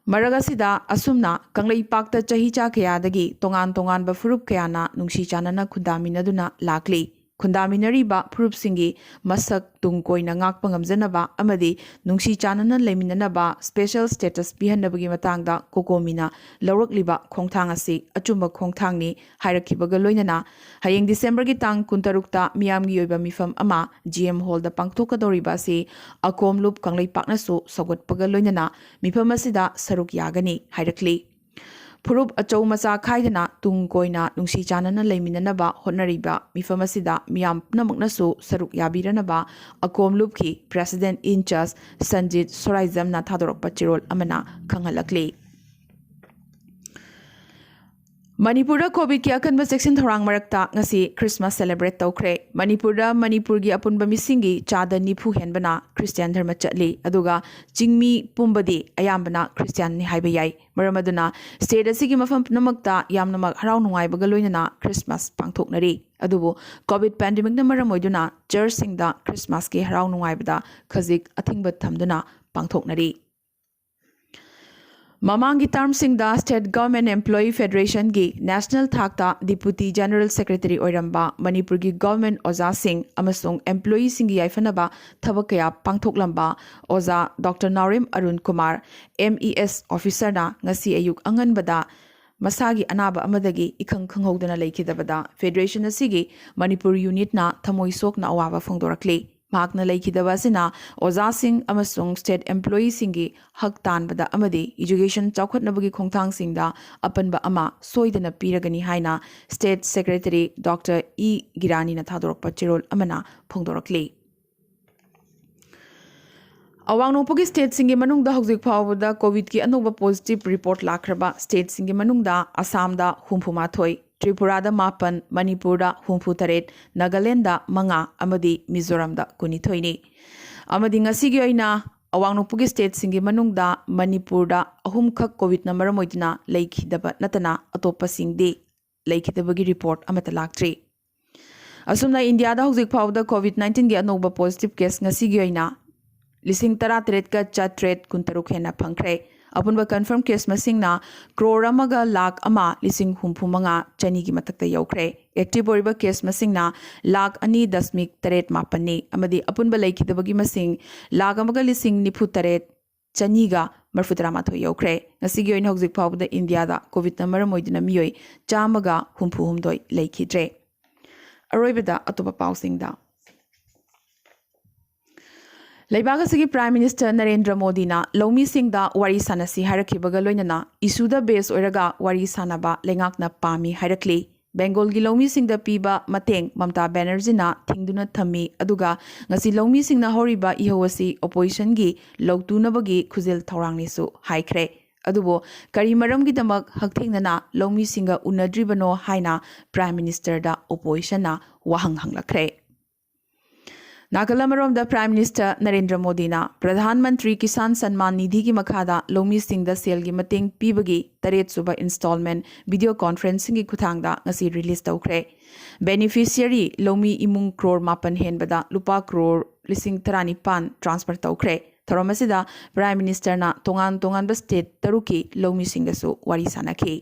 ꯃꯔꯛ ꯑꯁꯤꯗ ꯑꯁꯨꯝꯅ ꯀꯪꯂꯩꯄꯥꯛꯇ ꯆꯍꯤꯆꯥ ꯀꯌꯥꯗꯒꯤ ꯇꯣꯉꯥꯟ ꯇꯣꯉꯥꯟꯕ ꯐꯨꯔꯨꯞ ꯀꯌꯥꯅ ꯅꯨꯡꯁꯤ ꯆꯥꯟꯅꯅ ꯈꯨꯟꯗꯥꯃꯤꯟꯅꯗꯨꯅ ꯂꯥꯛꯂꯤ꯫ ꯈꯨꯟꯗꯥꯃꯤꯟꯅꯔꯤꯕ ꯐꯨꯔꯨꯞꯁꯤꯡꯒꯤ ꯃꯁꯛ ꯇꯨꯡ ꯀꯣꯏꯅ ꯉꯥꯛꯄ ꯉꯝꯖꯅꯕ ꯑꯃꯗꯤ ꯅꯨꯡꯁꯤ ꯆꯥꯟꯅꯅ ꯂꯩꯃꯤꯟꯅꯅꯕ special status ꯄꯤꯍꯟꯅꯕꯒꯤ ꯃꯇꯥꯡꯗ ꯀꯣꯀꯣꯃꯤꯅ ꯂꯧꯔꯛꯂꯤꯕ ꯈꯣꯡꯊꯥꯡ ꯑꯁꯤ ꯑꯆꯨꯝꯕ ꯈꯣꯡꯊꯥꯡꯅꯤ ꯍꯥꯏꯔꯛꯈꯤꯕꯒ ꯂꯣꯏꯅꯅ ꯍꯌꯦꯡ ꯗꯤꯁꯦꯝꯕꯔꯒꯤ ꯇꯥꯡ ꯀꯨꯟꯇꯔꯨꯛꯇ ꯃꯤꯌꯥꯝꯒꯤ ꯑꯣꯏꯕ ꯃꯤꯐꯝ ꯑꯃ G M Hall ꯗ ꯄꯥꯡꯊꯣꯛꯀꯗꯧꯔꯤꯕ ꯑꯁꯤ ꯑꯀꯣꯝꯂꯨꯞ ꯀꯪꯂꯩꯄꯥꯛꯅꯁꯨ ꯁꯧꯒꯠꯄꯒ ꯂꯣꯏꯅꯅ ꯃꯤꯐꯝ ꯑꯁꯤꯗ ꯁꯔꯨꯛ ꯌꯥꯒꯅꯤ ꯍꯥꯏꯔꯛꯂꯤ꯫ ꯐꯨꯔꯨꯞ ꯑꯆꯧ ꯃꯆꯥ ꯈꯥꯏꯗꯅ ꯇꯨꯡ ꯀꯣꯏꯅ ꯅꯨꯡꯁꯤ ꯆꯥꯟꯅꯅ ꯂꯩꯃꯤꯟꯅꯅꯕ ꯍꯣꯠꯅꯔꯤꯕ ꯃꯤꯐꯝ ꯑꯁꯤꯗ ꯃꯤꯌꯥꯝ ꯄꯨꯝꯅꯃꯛꯅꯁꯨ ꯁꯔꯨꯛ ꯌꯥꯕꯤꯔꯅꯕ ꯑꯀꯣꯝꯂꯨꯞꯀꯤ President in Charge ꯁꯟꯖꯤꯠ ꯁꯣꯔꯥꯏꯖꯝꯅ ꯊꯥꯗꯣꯔꯛꯄ ꯆꯦꯔꯣꯜ ꯑꯃꯅ ꯈꯪꯍꯜꯂꯛꯂꯤ꯫ ꯃꯅꯤꯄꯨꯔꯗ ꯀꯣꯚꯤꯗꯀꯤ ꯑꯀꯟꯕ ꯆꯦꯛꯁꯤꯟ ꯊꯧꯔꯥꯡ ꯃꯔꯛꯇ ꯉꯁꯤ ꯈ꯭ꯔꯤꯁꯃꯥꯁ celebrate ꯇꯧꯈ꯭ꯔꯦ꯫ ꯃꯅꯤꯄꯨꯔꯗ ꯃꯅꯤꯄꯨꯔꯒꯤ ꯑꯄꯨꯟꯕ ꯃꯤꯁꯤꯡꯒꯤ ꯆꯥꯗ ꯅꯤꯐꯨ ꯍꯦꯟꯕꯅ ꯈ꯭ꯔꯤꯁꯇꯤꯌꯥꯟ ꯙꯔꯃ ꯆꯠꯂꯤ, ꯑꯗꯨꯒ ꯆꯤꯡꯃꯤ ꯄꯨꯝꯕꯗꯤ ꯑꯌꯥꯝꯕꯅ ꯈ꯭ꯔꯤꯁꯇꯤꯌꯥꯟꯅꯤ ꯍꯥꯏꯕ ꯌꯥꯏ꯫ ꯃꯔꯝ ꯑꯗꯨꯅ state ꯑꯁꯤꯒꯤ ꯃꯐꯝ ꯄꯨꯝꯅꯃꯛꯇ ꯌꯥꯝꯅꯃꯛ ꯍꯔꯥꯎ ꯅꯨꯡꯉꯥꯏꯕꯒ ꯂꯣꯏꯅꯅ ꯈ꯭ꯔꯤꯁꯃꯥꯁ ꯄꯥꯡꯊꯣꯛꯅꯔꯤ꯫ ꯑꯗꯨꯕꯨ ꯀꯣꯚꯤꯗ pandemic ꯅ ꯃꯔꯝ ꯑꯣꯏꯗꯨꯅ church ꯁꯤꯡꯗ ꯈ꯭ꯔꯤꯁꯃꯥꯁꯀꯤ ꯍꯔꯥꯎ ꯅꯨꯡꯉꯥꯏꯕꯗ ꯈꯖꯤꯛ ꯑꯊꯤꯡꯕ ꯊꯝꯗꯨꯅ ꯄꯥꯡꯊꯣꯛꯅꯔꯤ꯫ ꯃꯃꯥꯡꯒꯤ ꯇꯔꯝꯁꯤꯡꯗ State Government Employee Federationꯒꯤ national ꯊꯥꯛꯇ Deputy General Secretary ꯑꯣꯏꯔꯝꯕ ꯃꯅꯤꯄꯨꯔꯒꯤ government ꯑꯣꯖꯥꯁꯤꯡ ꯑꯃꯁꯨꯡ employeeꯁꯤꯡꯒꯤ ꯌꯥꯏꯐꯅꯕ ꯊꯕꯛ ꯀꯌꯥ ꯄꯥꯡꯊꯣꯛꯂꯝꯕ ꯑꯣꯖꯥ ꯗꯣꯛꯇꯔ ꯅꯥꯎꯔꯦꯝ Arun Kumar, M E S officerꯅ ꯉꯁꯤ ꯑꯌꯨꯛ ꯑꯉꯟꯕꯗ ꯃꯁꯥꯒꯤ ꯑꯅꯥꯕ ꯑꯃꯗꯒꯤ ꯏꯈꯪ ꯈꯪꯍꯧꯗꯅ ꯂꯩꯈꯤꯗꯕꯗ federation ꯑꯁꯤꯒꯤ ꯃꯅꯤꯄꯨꯔ unitꯅ ꯊꯃꯣꯏ ꯁꯣꯛꯅ ꯑꯋꯥꯕ ꯐꯣꯡꯗꯣꯔꯛꯂꯤ꯫ ꯃꯍꯥꯛꯅ ꯂꯩꯈꯤꯗꯕ ꯑꯁꯤꯅ ꯑꯣꯖꯥꯁꯤꯡ ꯑꯃꯁꯨꯡ state employeeꯁꯤꯡꯒꯤ ꯍꯛ ꯇꯥꯟꯕꯗ ꯑꯃꯗꯤ education ꯆꯥꯎꯈꯠꯅꯕꯒꯤ ꯈꯣꯡꯊꯥꯡꯁꯤꯡꯗ ꯑꯄꯟꯕ ꯑꯃ ꯁꯣꯏꯗꯅ ꯄꯤꯔꯒꯅꯤ ꯍꯥꯏꯅ State Secretary ꯗꯣꯛꯇꯔ ꯏ ꯒꯤꯔꯥꯅꯤꯅ ꯊꯥꯗꯣꯔꯛꯄ ꯆꯦꯔꯣꯜ ꯑꯃꯅ ꯐꯣꯡꯗꯣꯔꯛꯂꯤ꯫ ꯑꯋꯥꯡ ꯅꯣꯡꯄꯣꯛꯀꯤ stateꯁꯤꯡꯒꯤ ꯃꯅꯨꯡꯗ ꯍꯧꯖꯤꯛ ꯐꯥꯎꯕꯗ COVIDꯀꯤ ꯑꯅꯧꯕ positive report ꯂꯥꯛꯈ꯭ꯔꯕ stateꯁꯤꯡꯒꯤ ꯃꯅꯨꯡꯗ ꯑꯁꯥꯝꯗ ꯍꯨꯝꯐꯨ ꯃꯥꯊꯣꯏ, ꯇ꯭ꯔꯤꯄꯨꯔꯥꯗ ꯃꯥꯄꯟ, ꯃꯅꯤꯄꯨꯔꯗ ꯍꯨꯝꯐꯨ ꯇꯔꯦꯠ, ꯅꯥꯒꯥꯂꯦꯟꯗ ꯃꯉꯥ ꯑꯃꯗꯤ ꯃꯤꯖꯣꯔꯥꯝꯗ ꯀꯨꯟꯅꯤꯊꯣꯏꯅꯤ꯫ ꯑꯃꯗꯤ ꯉꯁꯤꯒꯤ ꯑꯣꯏꯅ ꯑꯋꯥꯡ ꯅꯣꯡꯄꯣꯛꯀꯤ stateꯁꯤꯡꯒꯤ ꯃꯅꯨꯡꯗ ꯃꯅꯤꯄꯨꯔꯗ ꯑꯍꯨꯝꯈꯛ COVIDꯅ ꯃꯔꯝ ꯑꯣꯏꯗꯨꯅ ꯂꯩꯈꯤꯗꯕ ꯅꯠꯇꯅ ꯑꯇꯣꯞꯄꯁꯤꯡꯗꯤ ꯂꯩꯈꯤꯗꯕꯒꯤ report ꯑꯃꯠꯇ ꯂꯥꯛꯇ꯭ꯔꯤ꯫ ꯑꯁꯨꯝꯅ ꯏꯟꯗꯤꯌꯥꯗ ꯍꯧꯖꯤꯛ ꯐꯥꯎꯕꯗ COVID nineteenꯒꯤ ꯑꯅꯧꯕ positive case ꯉꯁꯤꯒꯤ ꯑꯣꯏꯅ ꯂꯤꯁꯤꯡ ꯇꯔꯥꯇꯔꯦꯠꯀ ꯆꯥꯇ꯭ꯔꯦꯠ ꯀꯨꯟꯇꯔꯨꯛ ꯍꯦꯟꯅ ꯐꯪꯈ꯭ꯔꯦ꯫ ꯑꯄꯨꯟꯕ confirm case ꯃꯁꯤꯡꯅ ꯀ꯭ꯔꯣꯔ ꯑꯃꯒ ꯂꯥꯈ ꯑꯃ ꯂꯤꯁꯤꯡ ꯍꯨꯝꯐꯨ ꯃꯉꯥ ꯆꯅꯤꯒꯤ ꯃꯊꯛꯇ ꯌꯧꯈ꯭ꯔꯦ꯫ Active ꯑꯣꯏꯔꯤꯕ case ꯃꯁꯤꯡꯅ ꯂꯥꯈ ꯑꯅꯤ ꯗꯁꯃꯤꯛ ꯇꯔꯦꯠ ꯃꯥꯄꯟꯅꯤ ꯑꯃꯗꯤ ꯑꯄꯨꯟꯕ ꯂꯩꯈꯤꯗꯕꯒꯤ ꯃꯁꯤꯡ ꯂꯥꯈ ꯑꯃꯒ ꯂꯤꯁꯤꯡ ꯅꯤꯐꯨ ꯇꯔꯦꯠ ꯆꯅꯤꯒ ꯃꯔꯤꯐꯨ ꯇꯔꯥ ꯃꯥꯊꯣꯏ ꯌꯧꯈ꯭ꯔꯦ꯫ ꯉꯁꯤꯒꯤ ꯑꯣꯏꯅ ꯍꯧꯖꯤꯛ ꯐꯥꯎꯕꯗ ꯏꯟꯗꯤꯌꯥꯗ COVIDꯅ ꯃꯔꯝ ꯑꯣꯏꯗꯨꯅ ꯃꯤꯑꯣꯏ ꯆꯥꯝꯃꯒ ꯍꯨꯝꯐꯨ ꯍꯨꯝꯗꯣꯏ ꯂꯩꯈꯤꯗ꯭ꯔꯦ꯫ ꯑꯔꯣꯏꯕꯗ ꯑꯇꯣꯞꯄ ꯄꯥꯎꯁꯤꯡꯗ꯫ ꯂꯩꯕꯥꯛ ꯑꯁꯤꯒꯤ Prime Minister ꯅꯔꯦꯟꯗ꯭ꯔ ꯃꯣꯗꯤꯅ ꯂꯧꯃꯤꯁꯤꯡꯗ ꯋꯥꯔꯤ ꯁꯥꯟꯅꯁꯤ ꯍꯥꯏꯔꯛꯈꯤꯕꯒ ꯂꯣꯏꯅꯅ issueꯗ base ꯑꯣꯏꯔꯒ ꯋꯥꯔꯤ ꯁꯥꯟꯅꯕ ꯂꯩꯉꯥꯛꯅ ꯄꯥꯝꯃꯤ ꯍꯥꯏꯔꯛꯂꯤ꯫ ꯕꯦꯡꯒꯣꯜꯒꯤ ꯂꯧꯃꯤꯁꯤꯡꯗ ꯄꯤꯕ ꯃꯇꯦꯡ ꯃꯃꯇꯥ ꯕꯦꯅꯔꯖꯤꯅ ꯊꯤꯡꯗꯨꯅ ꯊꯝꯃꯤ, ꯑꯗꯨꯒ ꯉꯁꯤ ꯂꯧꯃꯤꯁꯤꯡꯅ ꯍꯧꯔꯤꯕ ꯏꯍꯧ ꯑꯁꯤ oppositionꯒꯤ ꯂꯧꯇꯨꯅꯕꯒꯤ ꯈꯨꯖꯤꯜ ꯊꯧꯔꯥꯡꯅꯤꯁꯨ ꯍꯥꯏꯈ꯭ꯔꯦ꯫ ꯑꯗꯨꯕꯨ ꯀꯔꯤ ꯃꯔꯝꯒꯤꯗꯃꯛ ꯍꯛꯊꯦꯡꯅꯅ ꯂꯧꯃꯤꯁꯤꯡꯒ ꯎꯅꯗ꯭ꯔꯤꯕꯅꯣ ꯍꯥꯏꯅ Prime Ministerꯗ oppositionꯅ ꯋꯥꯍꯪ ꯍꯪꯂꯛꯈ꯭ꯔꯦ꯫ ꯅꯥꯀꯜ ꯑꯃꯔꯣꯝꯗ Prime Minister ꯅꯔꯦꯟꯗ꯭ꯔ ꯃꯣꯗꯤꯅ ꯄ꯭ꯔꯙꯥꯟ ꯃꯟꯇ꯭ꯔꯤ ꯀꯤꯁꯥꯟ ꯁꯟꯃꯥꯟ ꯅꯤꯙꯤꯒꯤ ꯃꯈꯥꯗ ꯂꯧꯃꯤꯁꯤꯡꯗ ꯁꯦꯜꯒꯤ ꯃꯇꯦꯡ ꯄꯤꯕꯒꯤ ꯇꯔꯦꯠꯁꯨꯕ installment video conferencingꯒꯤ ꯈꯨꯊꯥꯡꯗ ꯉꯁꯤ release ꯇꯧꯈ꯭ꯔꯦ꯫ Beneficiary ꯂꯧꯃꯤ ꯏꯃꯨꯡ ꯀ꯭ꯔꯣꯔ ꯃꯥꯄꯟ ꯍꯦꯟꯕꯗ ꯂꯨꯄꯥ ꯀ꯭ꯔꯣꯔ ꯂꯤꯁꯤꯡ ꯇꯔꯥꯅꯤꯄꯥꯟ transfer ꯇꯧꯈ꯭ꯔꯦ꯫ ꯊꯧꯔꯝ ꯑꯁꯤꯗ Prime Ministerꯅ ꯇꯣꯉꯥꯟ ꯇꯣꯉꯥꯟꯕ state ꯇꯔꯨꯛꯀꯤ ꯂꯧꯃꯤꯁꯤꯡꯒꯁꯨ ꯋꯥꯔꯤ ꯁꯥꯅꯈꯤ꯫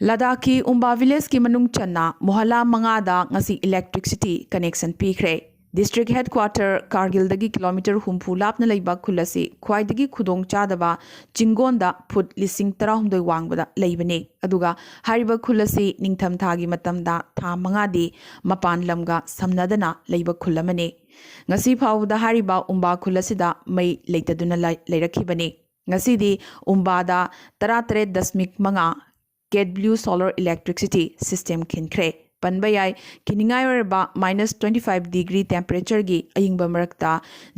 ꯂꯗꯥꯈꯀꯤ ꯎꯝꯕꯥ villageꯀꯤ ꯃꯅꯨꯡ ꯆꯟꯅ ꯃꯣꯍꯜꯂꯥ ꯃꯉꯥꯗ ꯉꯁꯤ electricity connection ꯄꯤꯈ꯭ꯔꯦ꯫ District headquarter ꯀꯥꯔꯒꯤꯜꯗꯒꯤ kilometre ꯍꯨꯝꯐꯨ ꯂꯥꯞꯅ ꯂꯩꯕ ꯈꯨꯜ ꯑꯁꯤ ꯈ꯭ꯋꯥꯏꯗꯒꯤ ꯈꯨꯗꯣꯡ ꯆꯥꯗꯕ ꯆꯤꯡꯒꯣꯟꯗ ꯐꯨꯠ ꯂꯤꯁꯤꯡ ꯇꯔꯥꯍꯨꯝꯗꯣꯏ ꯋꯥꯡꯕꯗ ꯂꯩꯕꯅꯤ꯫ ꯑꯗꯨꯒ ꯍꯥꯏꯔꯤꯕ ꯈꯨꯜ ꯑꯁꯤ ꯅꯤꯡꯊꯝꯊꯥꯒꯤ ꯃꯇꯝꯗ ꯊꯥ ꯃꯉꯥꯗꯤ ꯃꯄꯥꯟ ꯂꯝꯒ ꯁꯝꯅꯗꯅ ꯂꯩꯕ ꯈꯨꯜ ꯑꯃꯅꯤ꯫ ꯉꯁꯤ ꯐꯥꯎꯕꯗ ꯍꯥꯏꯔꯤꯕ ꯎꯝꯕꯥ ꯈꯨꯜ ꯑꯁꯤꯗ ꯃꯩ ꯂꯩꯇꯗꯨꯅ ꯂꯩ-, ꯂꯩꯔꯛꯈꯤꯕꯅꯤ꯫ ꯉꯁꯤꯗꯤ ꯎꯝꯕꯥꯗ ꯇꯔꯥꯇꯔꯦꯠ ꯗꯁꯃꯤꯛ ꯃꯉꯥ ꯀꯦꯠ ꯕ꯭ꯂꯨ solar electricity system ꯈꯤꯟꯈ꯭ꯔꯦ꯫ ꯄꯟꯕ ꯌꯥꯏ, ꯀꯤꯅꯤꯡꯉꯥꯏ ꯑꯣꯏꯔꯕ minus twenty five degree temperatureꯒꯤ ꯑꯏꯪꯕ ꯃꯔꯛꯇ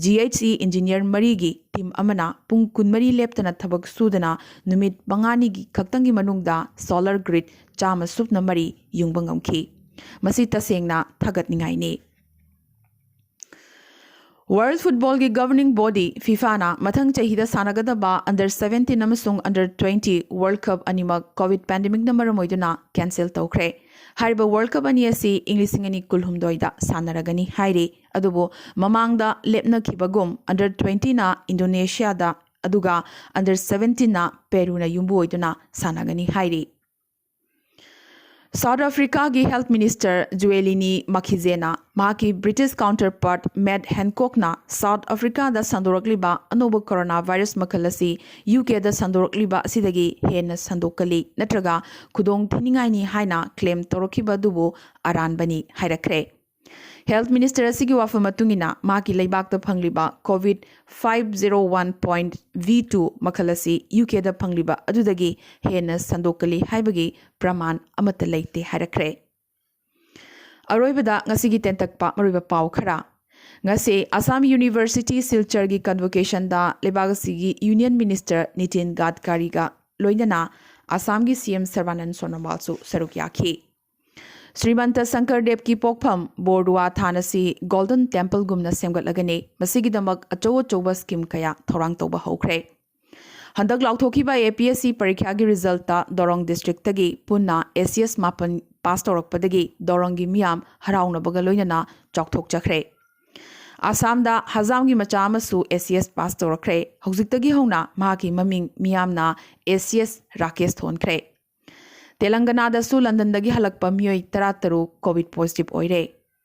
GHE engineer ꯃꯔꯤꯒꯤ team ꯑꯃꯅ ꯄꯨꯡ ꯀꯨꯟꯃꯔꯤ ꯂꯦꯞꯇꯅ ꯊꯕꯛ ꯁꯨꯗꯅ ꯅꯨꯃꯤꯠ ꯃꯉꯥꯅꯤꯒꯤ ꯈꯛꯇꯪꯒꯤ ꯃꯅꯨꯡꯗ solar grid ꯆꯥꯝꯃ ꯁꯨꯞꯅ ꯃꯔꯤ ꯌꯨꯡꯕ ꯉꯝꯈꯤ꯫ ꯃꯁꯤ ꯇꯁꯦꯡꯅ ꯊꯥꯒꯠꯅꯤꯡꯉꯥꯏꯅꯤ꯫ World Footballꯒꯤ governing body FIFAꯅ ꯃꯊꯪ ꯆꯍꯤꯗ ꯁꯥꯟꯅꯒꯗꯕ under seventeen ꯑꯃꯁꯨꯡ under twenty World Cup ꯑꯅꯤꯃꯛ COVID pandemicꯅ ꯃꯔꯝ ꯑꯣꯏꯗꯨꯅ cancel ꯇꯧꯈ꯭ꯔꯦ꯫ ꯍꯥꯏꯔꯤꯕ World Cup ꯑꯅꯤ ꯑꯁꯤ ꯏꯪ ꯂꯤꯁꯤꯡ ꯑꯅꯤ ꯀꯨꯟꯍꯨꯝꯗꯣꯏꯗ ꯁꯥꯟꯅꯔꯒꯅꯤ ꯍꯥꯏꯔꯤ꯫ ꯑꯗꯨꯕꯨ ꯃꯃꯥꯡꯗ ꯂꯦꯞꯅꯈꯤꯕꯒꯨꯝ under twentyꯅ Indonesiaꯗ, ꯑꯗꯨꯒ under seventeenꯅ Peruꯅ ꯌꯨꯝꯕꯨ ꯑꯣꯏꯗꯨꯅ ꯁꯥꯟꯅꯒꯅꯤ ꯍꯥꯏꯔꯤ꯫ South Africaꯒꯤ health minister Zwelini Mkhizeꯅ ꯃꯍꯥꯛꯀꯤ British counterpart Matt Hancockꯅ South Africaꯗ ꯁꯟꯗꯣꯔꯛꯂꯤꯕ ꯑꯅꯧꯕ corona virus ꯃꯈꯜ ꯑꯁꯤ UKꯗ ꯁꯟꯗꯣꯔꯛꯂꯤꯕ ꯑꯁꯤꯗꯒꯤ ꯍꯦꯟꯅ ꯁꯟꯗꯣꯛꯀꯜꯂꯤ ꯅꯠꯇ꯭ꯔꯒ ꯈꯨꯗꯣꯡ ꯊꯤꯅꯤꯡꯉꯥꯏꯅꯤ ꯍꯥꯏꯅ claim ꯇꯧꯔꯛꯈꯤꯕ ꯑꯗꯨꯕꯨ ꯑꯔꯥꯟꯕꯅꯤ ꯍꯥꯏꯔꯛꯈ꯭ꯔꯦ꯫ Health minister ꯑꯁꯤꯒꯤ ꯋꯥꯐꯝ ꯃꯇꯨꯡ ꯏꯟꯅ ꯃꯍꯥꯛꯀꯤ ꯂꯩꯕꯥꯛꯇ ꯐꯪꯂꯤꯕ COVID five zero one point V two ꯃꯈꯜ ꯑꯁꯤ UKꯗ ꯐꯪꯂꯤꯕ ꯑꯗꯨꯗꯒꯤ ꯍꯦꯟꯅ ꯁꯟꯗꯣꯛꯀꯜꯂꯤ ꯍꯥꯏꯕꯒꯤ ꯄ꯭ꯔꯃꯥꯟ ꯑꯃꯠꯇ ꯂꯩꯇꯦ ꯍꯥꯏꯔꯛꯈ꯭ꯔꯦ꯫ ꯑꯔꯣꯏꯕꯗ ꯉꯁꯤꯒꯤ ꯇꯦꯟꯇꯛꯄ ꯃꯔꯨꯑꯣꯏꯕ ꯄꯥꯎ ꯈꯔ꯫ ꯉꯁꯤ Assam University ꯁꯤꯜꯆꯔꯒꯤ convocationꯗ ꯂꯩꯕꯥꯛ ꯑꯁꯤꯒꯤ Union Minister ꯅꯤꯇꯤꯟ ꯒꯗꯀꯥꯔꯤꯒ ꯂꯣꯏꯅꯅ ꯑꯁꯥꯝꯒꯤ CM ꯁꯔꯕꯥꯅꯟꯗ ꯁꯣꯅꯣꯋꯥꯜꯁꯨ ꯁꯔꯨꯛ ꯌꯥꯈꯤ꯫ ꯁ꯭ꯔꯤꯃꯟꯇ ꯁꯪꯀꯔ ꯗꯦꯕꯀꯤ ꯄꯣꯛꯐꯝ ꯕꯣꯔꯗꯨꯋꯥ ꯊꯥꯟ ꯑꯁꯤ Golden Templeꯒꯨꯝꯅ ꯁꯦꯝꯒꯠꯂꯒꯅꯤ꯫ ꯃꯁꯤꯒꯤꯗꯃꯛ ꯑꯆꯧ ꯑꯆꯧꯕ scheme ꯀꯌꯥ ꯊꯧꯔꯥꯡ ꯇꯧꯕ ꯍꯧꯈ꯭ꯔꯦ꯫ ꯍꯟꯗꯛ ꯂꯥꯎꯊꯣꯛꯈꯤꯕ APSC ꯄꯔꯤꯈ꯭ꯌꯥꯒꯤ resultꯇ ꯗꯣꯔꯣꯡ districtꯇꯒꯤ ꯄꯨꯟꯅ ACS ꯃꯥꯄꯟ pass ꯇꯧꯔꯛꯄꯗꯒꯤ ꯗꯣꯔꯣꯡꯒꯤ ꯃꯤꯌꯥꯝ ꯍꯔꯥꯎꯅꯕꯒ ꯂꯣꯏꯅꯅ ꯆꯥꯎꯊꯣꯛꯆꯈ꯭ꯔꯦ꯫ ꯑꯁꯥꯝꯗ ꯍꯖꯥꯝꯒꯤ ꯃꯆꯥ ꯑꯃꯁꯨ ꯑꯦꯁꯤꯑꯦꯁ ꯄꯥꯁ ꯇꯧꯔꯛꯈ꯭ꯔꯦ꯫ ꯍꯧꯖꯤꯛꯇꯒꯤ ꯍꯧꯅ ꯃꯍꯥꯛꯀꯤ ꯃꯃꯤꯡ ꯃꯤꯌꯥꯝꯅ ꯑꯦꯁꯤꯑꯦꯁ ꯔꯥꯀꯦꯁ ꯊꯣꯟꯈ꯭ꯔꯦ꯫ ꯇꯦꯂꯪꯒꯅꯥꯗꯁꯨ ꯂꯟꯗꯟꯗꯒꯤ ꯍꯜꯂꯛꯄ ꯃꯤꯑꯣꯏ ꯇꯔꯥꯇꯔꯨꯛ ꯀꯣꯚꯤꯗ ꯄꯣꯖꯤꯇꯤꯚ ꯑꯣꯏꯔꯦ꯫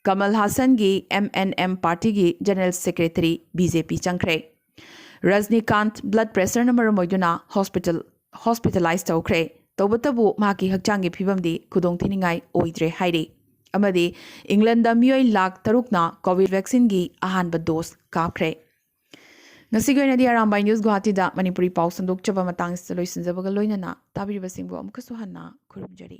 ꯀꯃꯜ ꯍꯥꯁꯟꯒꯤ ꯑꯦꯝ ꯑꯦꯟ ꯑꯦꯝ ꯄꯥꯔꯇꯤꯒꯤ ꯖꯦꯅꯔꯦꯜ ꯁꯦꯀ꯭ꯔꯦꯇꯔꯤ ꯕꯤ ꯖꯦ ꯄꯤ ꯆꯪꯈ꯭ꯔꯦ꯫ ꯔꯖꯅꯤꯀꯥꯟꯠ ꯕ꯭ꯂꯗ ꯄ꯭ꯔꯦꯁꯔꯅ ꯃꯔꯝ ꯑꯣꯏꯗꯨꯅ ꯍꯣꯁꯄꯤꯇꯥꯜ ꯍꯣꯁꯄꯤꯇꯥꯂꯥꯏꯖ ꯇꯧꯈ꯭ꯔꯦ꯫ ꯇꯧꯕꯇꯕꯨ ꯃꯍꯥꯛꯀꯤ ꯍꯛꯆꯥꯡꯒꯤ ꯐꯤꯕꯝꯗꯤ ꯈꯨꯗꯣꯡꯊꯤꯅꯤꯡꯉꯥꯏ ꯑꯣꯏꯗ꯭ꯔꯦ ꯍꯥꯏꯔꯤ꯫ ꯑꯃꯗꯤ ꯏꯪꯂꯦꯟꯗ ꯃꯤꯑꯣꯏ ꯂꯥꯈ ꯇꯔꯨꯛꯅ ꯀꯣꯚꯤꯗ ꯚꯦꯛꯁꯤꯟꯒꯤ ꯑꯍꯥꯟꯕ ꯗꯣꯁ ꯀꯥꯞꯈ꯭ꯔꯦ꯫ ꯉꯁꯤꯒꯤ ꯑꯣꯏꯅꯗꯤ ꯑꯔꯥꯝꯕꯥꯏ ꯅ꯭ꯌꯨꯁ ꯒꯨꯋꯥꯍꯥꯇꯤꯗ ꯃꯅꯤꯄꯨꯔꯤ ꯄꯥꯎ ꯁꯟꯗꯣꯛꯆꯕ ꯃꯇꯥꯡꯁꯤꯗ ꯂꯣꯏꯁꯤꯟꯖꯕꯒ ꯂꯣꯏꯅꯅ ꯇꯥꯕꯤꯔꯤꯕꯁꯤꯡꯕꯨ ꯑꯃꯨꯛꯀꯁꯨ ꯍꯟꯅ ꯈꯨꯔꯨꯝꯖꯔꯤ꯫